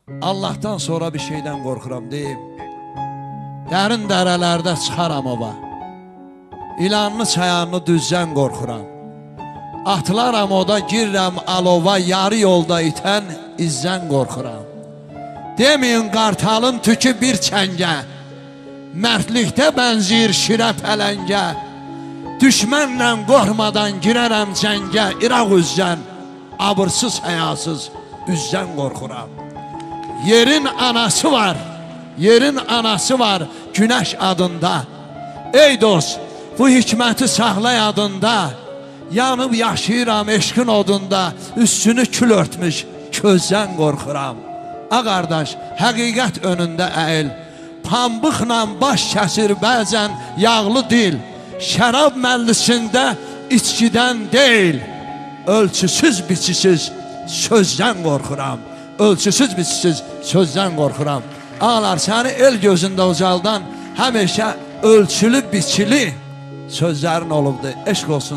Allahdan sonra bir şeydən qorxuram deyim. Dərin dərələrdə çıxaram ova. İlanlı çayanlı düzdən qorxuram. Atılaram oda, girirəm alova, yarı yolda itən izdən qorxuram. Deməyin qartalın tükü bir çəngə, mərdlikdə bənziyir şirə pələngə. Düşmənlə qorxmadan girərəm cəngə, İraq üzdən, abırsız həyasız üzdən qorxuram. Yerin anası var, yerin anası var günəş adında. Ey dost, bu hikməti saxla yadında. Yanıb yaşayıram eşqin odunda, üstünü kül örtmüş közdən qorxuram. A qardaş, həqiqət önündə əyil. Pambıqla baş kəsir bəzən yağlı dil. Şərab məclisində içkidən deyil. Ölçüsüz biçisiz sözdən qorxuram. Ölçüsüz biçisiz sözdən qorxuram. Ağalar, səni el gözündə ucaldan həmişə ölçülü biçili sözlərin olubdu. Eşq olsun.